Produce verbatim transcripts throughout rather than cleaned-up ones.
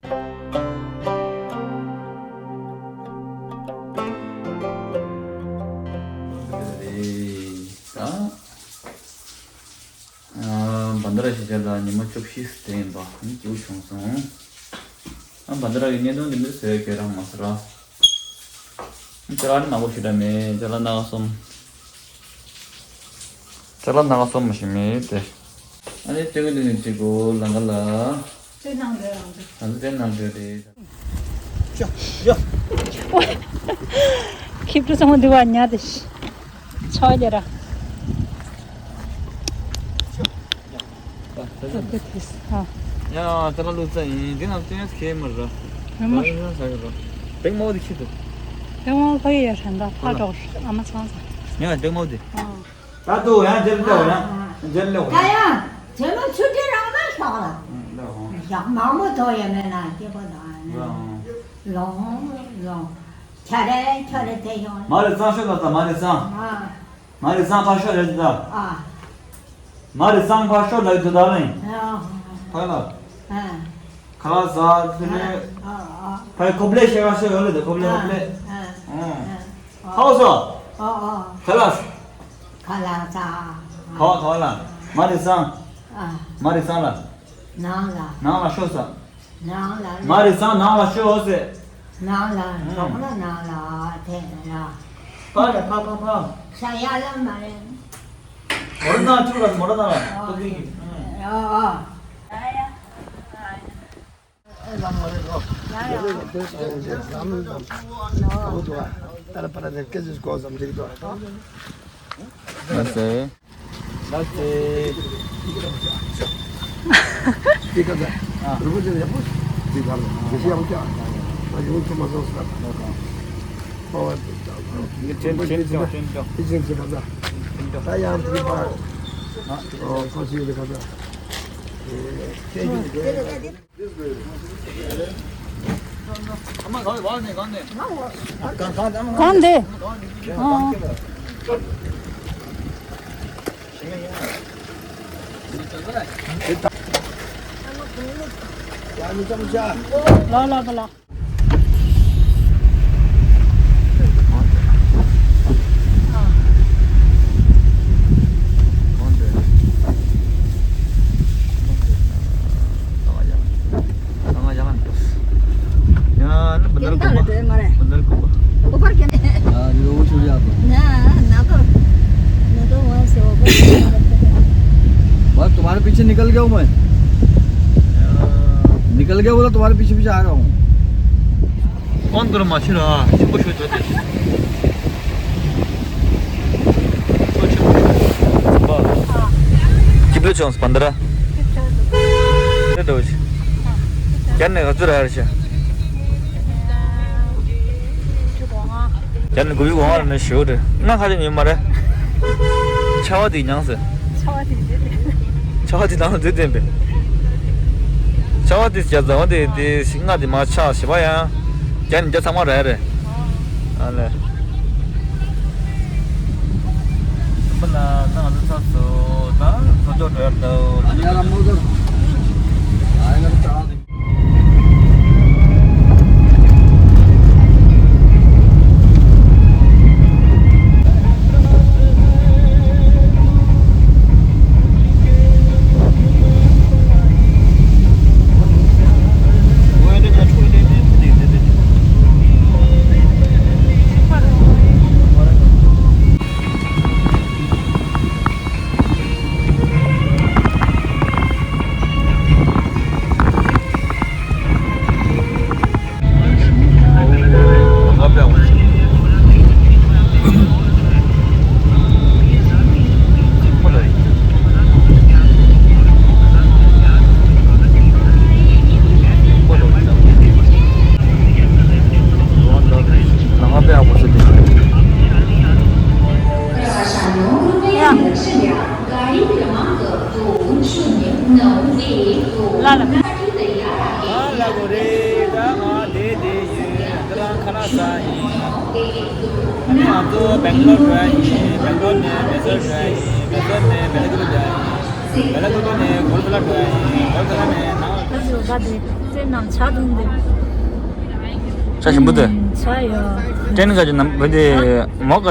རེད། ད། ཨ། བན་དྷ་ར་ཞེས་བྱ་ལ་ཉི་མ་བཅུ་བཞི་ཙམ་ཡིན་པ་ནི་སྐྱིད་པོ་བྱུང་སོང་། ཨ། བན་དྷ་ར་གི་བརྙན་ཐུང་འདི་འདྲ་བཟོས་ཁྱེད་རང་མ་ཟེར་ར། ཅ་ལག་ནི་མང་པོ་ཞིག་འདྲ་མེད། ཅ་ལག་སྣ་ཁ་གསུམ། ཅ་ལག་སྣ་ཁ་གསུམ་ཞིག་མེད་དེ། ཨ་ནི་སྟོན་གི་འདུག་ནི་གཅིག་གོ་ལང་ཀ་ལ། སྟོན་གནང་འདོད་རང་འདུག་ད་ལྟ་སྟོན་གནང་འདོད་རེད། ཁྱེད་ཚོ་ཚང་མ་འདི་བ་ཉལ་ཏེ་ཤི། ཆོག་རྒྱ་ར། ཡ། ད་ལ་ལུག་རྩ་ཡིན། འདི་ནང་སྟོན་ཡས་ཁེ་མ་ར། རེད་མ། ད་ལ་ས་གི་ར། བེང་མོ་འདི་ཁྱི་འདུག་བེང་མོ་ཕ་གི་ཡ་ཧྲན་ད་ཕ་འགྲོ་ཨ་མ་ཚང་ས། ཡ་བེང་མོ་འདི། ད་དུ་ཡང་འཇལ་ལེ་ཡང་འཇལ་ལེ། ད་ཡང་ཇེ་མ་ཆུ་དེ་རང་ན་ཤོག་ལ། ཤོག་མང་པོ་ཐོག་ཡ་མེད་ན་སྐྱེ་པོ་དང་ལོང་ལོང་། ཁྱ་རེ་ཁྱ་རེ་དེ་ཡོང་། མ་རེ་གཙང་ཤོག་ལ་ད་མ་རེ་གཙང་། མ་རེ་གཙང་ཕ་ཤོག་རེ་ད། མ་རེ་གཙང་ཕ་ཤོག་ལ་དུ་ད་ལེ། ཕ་ལ། ཁ་ལག་ཟ་དེ་ནས། ཕ་ཡི་ཁོབ་ལེ་ཤེས་ག་ཤོག་ཡོང་ལེ་དུ་ཁོབ་ལེ་ཁོབ་ལེ། ཁ་བ་ཟ། ཁ་ལག་ཁ་ལག་ཟ། ཁ་བ་ཁ་བ་ལ། མ་རེ་གཙང་། མ་རེ་གཙང་ལ། ནང་ལ། ནང་ལ་ཤོག་ཟ། ནང་ལ། མ་རེ་གཙང་ནང་ལ་ཤོག་ཟེར། ནང་ལ་ཞོག་ལ་ནང་ལ་དེ་ལ། ཕ་རེ་ཕ་ཕ་ཕ། ཤ་ཡ་ལ་མ་རེ། མོ་ར་ནང་ཅུག་ལ་མོ་ར་ནང་ལ་ཏོ་ཏི་གི། ཨ་ཨ། གང་འདི། ལ་ལ་ལ་ལ། तुम्हारे पीछे निकल गया हूँ मैं। निकल गया बोला, तुम्हारे पीछे पीछे आ रहा हूँ। कौन करो माछी रहा? कितने चौंस पन्द्रह। कितने दो। क्या नहीं हजूर है? རྒྱ་ནི་དགུ་བཞི་གོང་ལ་ནི་ཞུ་རེད། ང་ཁ་ཅིག་ཉོས་མ་རེད། ཆར་པ་དེ་མྱངས་ཟེར། ཆར་པ་དེ་ནང་ལ་འཛུལ་བསྟན་པས། ཆར་པ་དེ་རྒྱ་ཟ་བ་དེ་དེ་ཤིང་ང་དེ་མ་ཆགས་ཞེས་པ་ཡང་། རྒྱ་ནི་རྒྱ་ཚང་མ་རེད་རེད། ཨ་ལས། སུམ་པ་ལ་ད་ང་ཚོ་ཚགས་སུ་ད་ཚོ་ཅོག་འགྲོ་ཡ་འདུག་ཡ་ལ་མོ་ཟེར། ཨ་ཡ་ལ་ད། ལ་ལ། ཨ་ལ་གོ་རེ་ད་ང་དེ་དེ་ཡིན། འདི་ལ་ཁ་ལག་ཟ་ཡིན། ང་ཚོ་སྦེང་ལོར་འགྲོ་ཡ་ཡིན། སྦེང་ལོར་ནས་མེ་སོར་འགྲོ་ཡ་ཡིན། མེ་སོར་ནས་བེ་ལ་ཀུ་ལུ་འགྲོ་ཡ་ཡིན། བེ་ལ་ཀུ་ལུ་ནས་གོལ་ཀ་ལ་འགྲོ་ཡ་ཡིན། གོལ་ཀ་ལ་ནས་ནང་ལ་འགྲོ་ཡ་ཡིན། ཡོ་ག་དེ་ཙེ་ནང་ཆ་དུང་དེ། ཆ་ཞིམ་པོ་དེ། ཆ་ཡོ། ཏྲེན་ག་ཅི་ནམ་བེ་དེ་མོ་ག།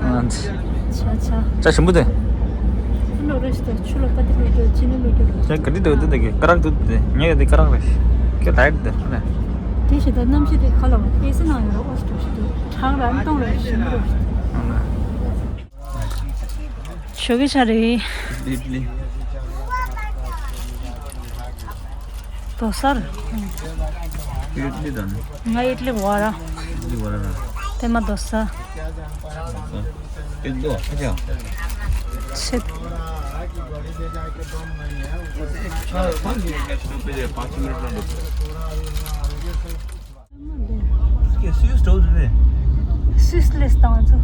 ཨ་ཆ་ཆ། ཆ་ཞིམ་པོ་དེ། ལོ་རེ་ཤི་ཏོ་ཆུ་ལོ་པ་དེ་ལོ་རེ་ཅི་ནི་ལོ་རེ། ཆ་ག་དེ་དེ་དེ་དེ་ཀ་རག་དུ་དེ་ཉེ་ག་དེ་ཀ་རག་རེ་ཤི་ཀེ་ལའི་དེ་ལེ། དེ་ཤི་ད་གནམ་གཤིས་དེ་ཁ་ལ་བ་ཨེ་སི་ནང་ཡོད་ར་ཨོ་སི་ཏོ་ཤི་ཏོ་གྲང་ར་ཨ་ཏོང་ར་ཞིམ་པོ་ར་ཤི། ཞོགས་ཀྱི་ཆ་རེད། ལི་ལི། དོ་སར། ལི་ལི་དང་། ང་ཨིད་ལི་བ་ར། ལི་བ་ར་ར། ཏེ་མ་དོ་ས། ཨེ་དོ་ཨ་ཅག་ཆེད། ཀྱེ་སུས་སྟོད་རེད། སུས་ལས་སྟངས་ཚོ།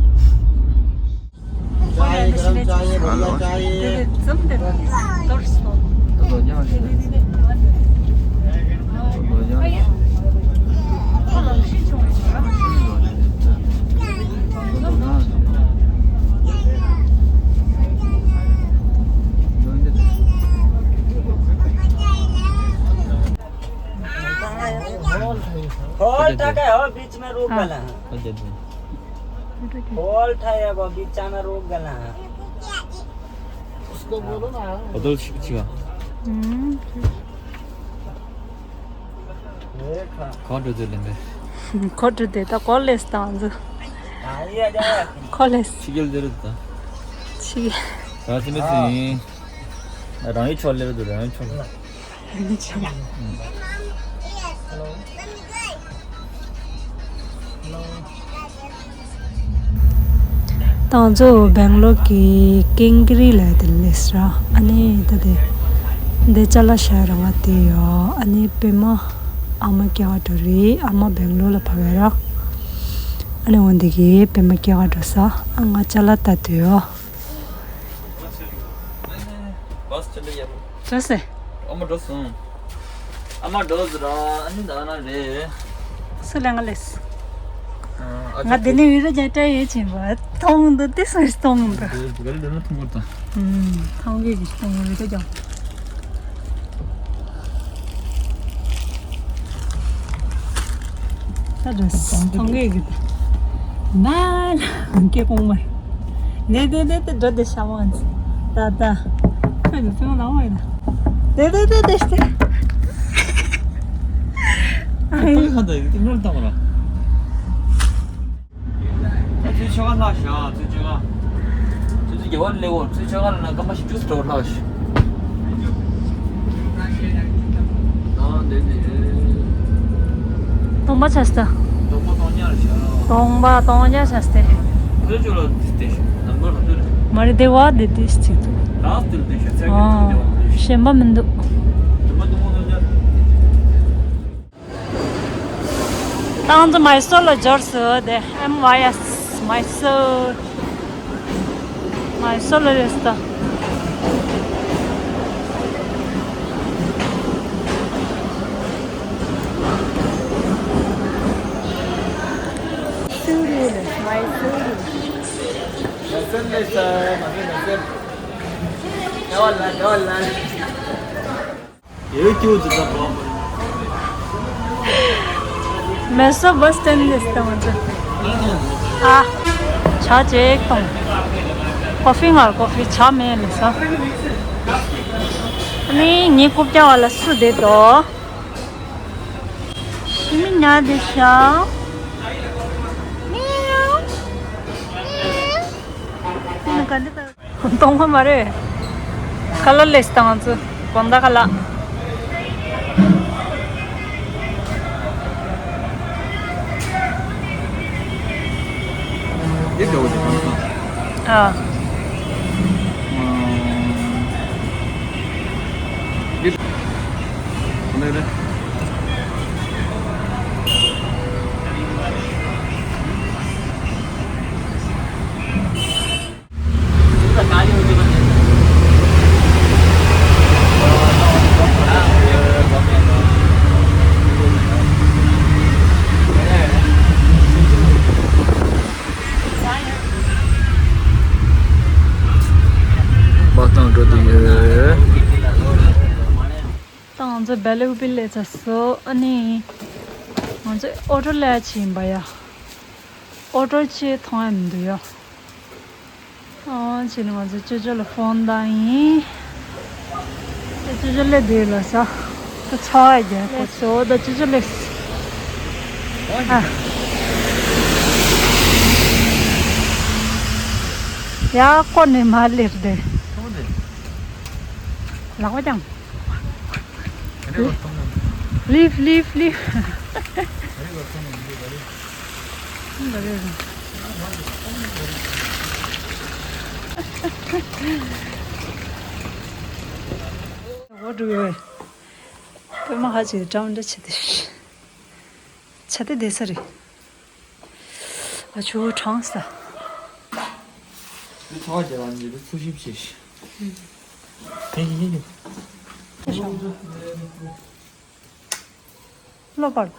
ཧ་ལོ། खोल ठा के हो, बीच में रोक गला। खोल ठा है वो, बीच में रोक गला। उसको बोलो ना। होटल छिका। हम्म। कौन तो दे लेंगे? खोटु दे त कलेज त आउँछु। कलेज। सिगेल दे त। सिगेल। राति में सी। राई छोले दे, राई छोले। ད་ང་ཚོ་སྦེང་ལོར་གྱི་ཀེང་ཀི་རི་ལ་དེ་སླེབས་ར། ཨ་ནི་ད་དེ་འདི་ཅ་ལག་བཞག་ར་ང་དེ་ཡོད། ཨ་ནི་པད་མ་ཨ་མ་སྐྱེལ་ག་འགྲོ་རེད། ཨ་མ་སྦེང་ལོར་ལ་ཕེབས་པ་ར། ཨ་ནི་འོ་འདི་གི་པད་མ་སྐྱེལ་ག་འགྲོ་ས། ཨ་ང་ཅ་ལག་ལྟ་དུས་ཡོད། ཅོ་སེ། ཨ་མ་འགྲོ་སོང་། ཨ་མ་འགྲོ་ཟེར་ར། ཨ་ནི་ད་ན་རེད། སུ་ལ་ང་ལས། ང་དེ་ནས་བི་ར་རྒྱ་སྤྲད་ཡོད་ཅིང་བ་མཐོང་འདུག་དེ་སུ་མཐོང་འདུག་དེ་ག་རེ་ལས་ན་མཐོང་གི་ད། ཨུམ། མཐོང་གི་གི་མཐོང་བི་ར་རྒྱ། ད་རེས་མཐོང་གི་གི་ད། ན་ལ་སྐྱེ་གོང་མ། ནེ་དེ་དེ་དེ་འགྲོ་དེ་ཤ་མོ་ཨན་ཙི། ད་ད། ཁོས་དེ་ཚོ་ལ་འོང་ཡིན་ན། དེ་དེ་དེ་དེ་ཤི། ཨ་ཧེ། ཁ་ད་ཡིག་དེ་ནོར་བཏང་བ་ར། ད་ཚུལ་ཆོ་ག་ལྷག་ཤག་ཚུལ་ཆོ་ག་ཚུལ་ཚུལ་རྒྱལ་བ་ལེགས་འོ། ཚུལ་ཆོ་ག་ལ་ན་སྐམ་པ་ཞིག་ཅུས་འགྲོ་ལྷག་ཤག་ཨ་འདི་འདི། སྟོང་པ་ཆ་སྟེ། སྟོང་པ་སྟོང་ཉར་ཤག་སྟོང་པ་སྟོང་ཉར་ཆ་སྟེ། ཁོ་ཚོ་ལ་འདི་སྟེ་ཤག་ནམ་ག་ལ་འདི་རེད། མ་རེད་དེ་བ་འདི་འདི་ཞིག་འདུག་ལགས་འདི་འདི་ཤག་ཚད་ཀྱི་འདི་འདི་བ། ཞེན་པ་མི་འདུག་འདི་མ་འདུག་མ་འདུག་ཉར། ཏང་ཙི་མའི་སོར་ལ་འབྱོར་སོང་། དེ་M Y S མའི་སོར། མའི་སོར་ལ་རེད་ད། སུ་རེད་མའི་སོར། མའི་སོར་ལ་ཡོད་ཀྱི་འདུག་ད་བོ། མེ་སོར་བྷ་སི་སི་ཊེན་ཌི་ལ་སླེབས་ཏེ་ང་ཚོ། ཨ། ཇ་ཅིག་འཐུང་། ཀོ་ཧྥི་ང་ལ་ཀོ་ཧྥི། ཇ་མེད་ལབ་སོང་། ཨ་ནི་ངའི་རྐུབ་བཀྱག་པ་ལ་སུ་བསྡད་འདུག་ཞི་མི་ཉལ་བསྡད་ཤག་མིའུ། མིའུ། ག་འདི་ལྟ། གཏོང་བ་མ་རེད། ཁ་ལག་ལས་བཏང་ཚུལ་དགོང་དག་ཁ་ལག་འདི་འདྲ་བོ་ཞིག་གོན་སོང་། ཨ། འདི་འདྲ་རེད། བ་དང་འགྲོ་དུ་ཡོད། ཚོ་སྦེལ་ཀོབ་སླེབས་ཚར་སོང་། ཨ་ནི་ང་ཚོ་ཨོ་ཊོ་སླེབས་ཕྱིན་པ་ཡ། ཨོ་ཊོ་ཅིག་མཐོང་ཡ་མི་འདུག་ཡ། ཨོ་ཕྱིན་ནས་ང་ཚོ་ཅོ་ཅོ་ལ་ཕོན་བཏང་ཡིན། ཅོ་ཅོ་སླེབས་འདུག་ལ་ས། ད་ཚ་བ་རྒྱག་གོ་ཚོ་ད་ཅོ་ཅོ་སླེབས། ཨ། ཡ་ཀོ་ནས་མ་སླེབས་ཏེ། ལག་པ་བརྐྱངས། Leave, leave, leave. འོ་འགྲོ་ཡོད། པད་མ་ཧ་ཅིག་འགྲམ་འདྲ་བྱེད་དེ། བྱ་དེ་བསྡད་ས་རེད། ཨ་ཆུ་བོ་གྲང་ས། འདི་ཚ་བ་རྒྱག་ལ་འདི་འཚོ་ཞིབ་བྱེད་ཤི། དེ་ཡིན་ཡིན། བློ་བར།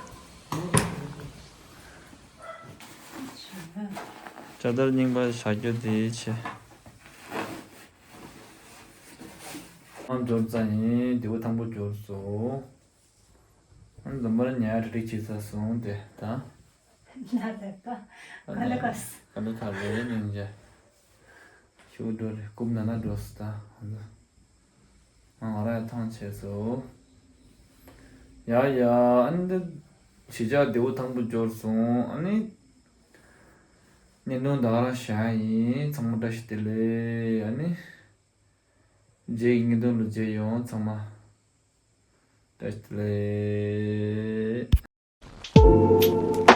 ཇ་དར་རྙིང་པ་བཞག་རྒྱུ་དེའི་ཆེད། ཨང་འབྱོར་ཙང་ཡིན་དེའུ་ཐང་པོ་འབྱོར་སོང་། ཨང་འཛམ་བུ་གླིང་ཉལ་ཡ་ཁྲིག་ཁྲིག་བྱེད་ས་སོང་དེ་ད། ལ་དེ་ད་ག་ལེ་ག་ས། ག་ལེ་ག་ལེ་ནིན་ཇ། ཤུགས་འགྲོ་རེད་རྐུབ་ན་ན་འགྲོ་སོང་ད། ང་ང་ར་ཡ་ཐང་ཆད་སོང་། ཡ་ཡ་ཨ་ནི་འདི། གཞིས་ཆགས་དེའུ་ཐང་པོ་འབྱོར་སོང་ཨ་ནི། བརྙན་ཐུང་ད་ག་རང་བཞག་ཡིན། ཚང་མ་བཀྲ་ཤིས་བདེ་ལེགས། ཨ་ནི། རྗེས་ཀྱི་བརྙན་ཐུང་ལ་མཇལ་ཡོང་། ཚང་མ་བཀྲ་ཤིས་བདེ་ལེགས།